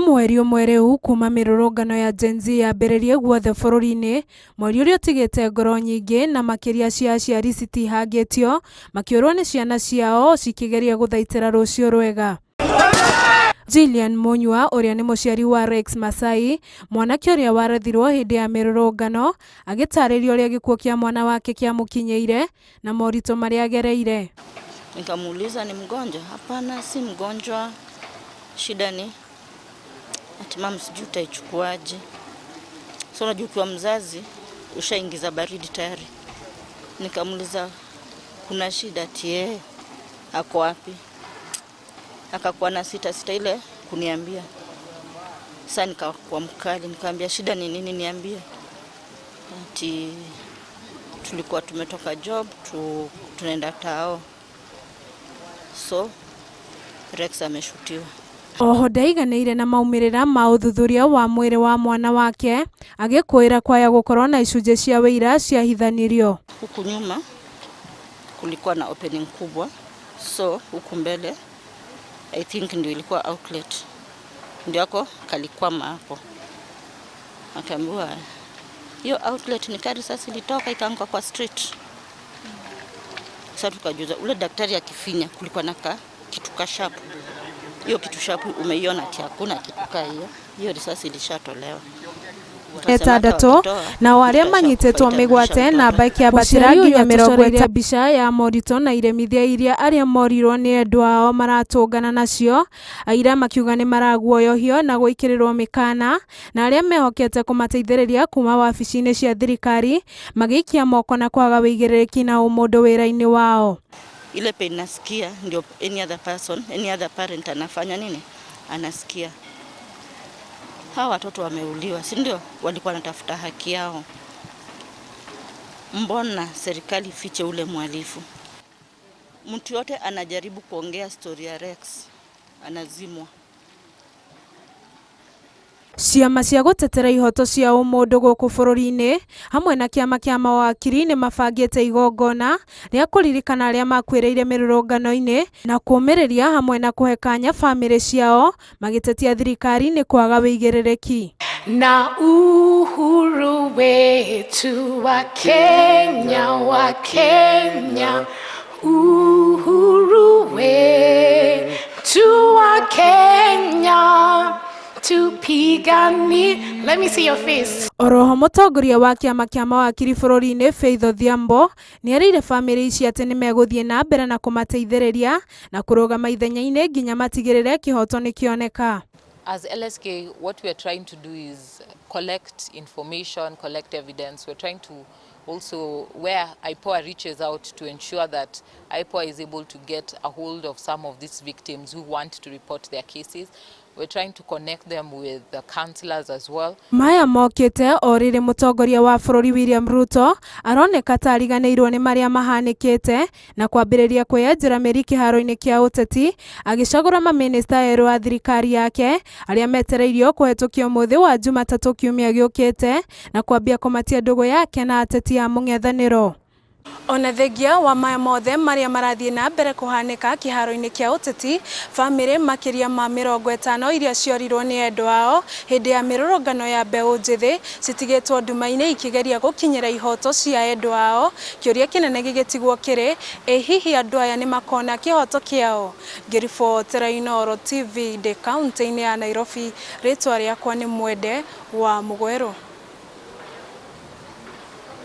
Mweri ũmwe rĩu kuma mĩrũrũngano ya Gen-Z yambĩrĩrie guothe bũrũri-inĩ, mweri ũrĩa ũtigĩte ngoro nyingĩ na makĩria cia aciari citihangĩtio makĩũrwo nĩ ciana ciao cikĩgeria gũthaitĩra rũciũ rwega. Jillian Munyua ũrĩa nĩ mũciari wa Rex Masai, mwanake ũrĩa warathirwo hĩndĩ ya mĩrũrũngano, agĩtarĩria ũrĩa gĩkuũ kĩa mwana wake kĩamũkinyĩire na moritũ marĩa agereire. Nikamuuliza ni mgonjwa? Hapana, si mgonjwa. Shida ni ati mum, sijui utaichukuaje. So unajua ukiwa mzazi ushaingiza baridi tayari. Nikamuuliza kuna shida? Ati yeye ako wapi? Akakuwa na sita sita ile kuniambia. Sasa nikakuwa mkali, nikamwambia shida ni nini, niambie. Ati tulikuwa tumetoka job tunaenda tao, so Rex ameshutiwa. Oho ndaiganĩire na maumĩrĩra ma ũthuthuria wa mwĩrĩ wa mwana wake, agĩkũĩra kwaya gũkorwo na icunjĩ cia wĩira ciahithanirio. Huku nyuma kulikuwa na opening kubwa, so huku mbele I think ndio ilikuwa outlet, ndio ako kalikwama hapo, akaambiwa hiyo outlet ni kari sasa ilitoka ikaanguka kwa street. Sasa tukajuza ule daktari akifinya, kulikuwa na ka kitu ka sharp. Hiyo kitu sharp umeiona ati hakuna kitu kaa hiyo, hiyo risasi ilishatolewa. Ĩtandatũ nao arĩa manyitĩtwo mĩgwate namba ĩkĩambatĩra nginya 50. Mbica ya moritũ na iremithia iria arĩa morirwo nĩ endwa ao maratũngana nacio, aira makiuga nĩ maraguoyohio na gwĩkĩrĩrwo mĩkana, na arĩa mehokete kũmateithĩrĩria kuma wabici-inĩ cia thirikari magĩikia moko na kwaga wĩigĩrĩrĩki na ũmũndũ wĩra-inĩ wao. Ile pain nasikia ndio any other person, any other parent anafanya nini, anasikia. Hawa watoto wameuliwa, si ndio? Walikuwa wanatafuta haki yao. Mbona serikali ifiche ule mhalifu? Mtu yote anajaribu kuongea story ya Rex anazimwa. Ciama cia gũtetera ihoto cia ũmũndũ gũkũ bũrũri-inĩ hamwe na kĩama kĩa mawakiri nĩ mabangĩte igongona rĩa kũririkana arĩa makuĩrĩire mĩrũrũngano-inĩ na kũũmĩrĩria hamwe na kũhe kanya bamĩrĩ ciao, magĩtetia thirikari nĩ kwaga wĩigĩrĩrĩki. Na uhuru wetu wa Kenya, wa Kenya, uhuru wetu wa Kenya, tupiganie. Let me see your face. Oroho mũtongoria wa kĩama kĩa mawakiri bũrũri-inĩ Faith Odhiambo nĩ erĩire bamĩrĩ ici atĩ nĩ megũthiĩ na mbere na kũmateithĩrĩria na kũrũgama ithenya-inĩ nginya matigĩrĩre kĩhoto nĩ kĩoneka. As LSK, what we are trying to do is collect information, collect evidence. We're trying to also, where IPOA reaches out, to ensure that IPOA is able to get a hold of some of these victims who want to report their cases. We're trying to connect them with the counselors as well. Maya mokĩte o rĩrĩ mũtongoria wa bũrũri William Ruto aroneka ta ariganĩirwo nĩ marĩa mahanĩkĩte na kwambĩrĩria kwĩyenjera mĩri kĩharo-inĩ kĩa ũteti, agĩcagũra mamĩnĩsta erũ a thirikari yake arĩa metereirio kũhetũkio mũthĩ wa Jumatatũ kiumia gĩũkĩte na kwambia kũmatia ndũgũ yake na ateti a mũng'ethanĩro. Ona thengia wa maya mothe marĩa marathiĩ na mbere kũhanĩka kĩharo-inĩ kĩa ũteti, bamĩrĩ makĩria ma 50 iria ciorirwo nĩ endwa ao hĩndĩ ya mĩrũrũngano ya mbeũ njĩthĩ citigĩtwo nduma-inĩ ikĩgeria gũkinyĩra ihoto cia endwa ao. Kĩũria kĩnene gĩgĩtigwo kĩrĩ, ĩ hihi andũ aya nĩ makona kĩhoto kĩao? Ngĩribotera Inooro TV ndĩ kaũntĩ-inĩ ya Nairobi, rĩtwa rĩakwa nĩ Mwende wa Mũgwerũ.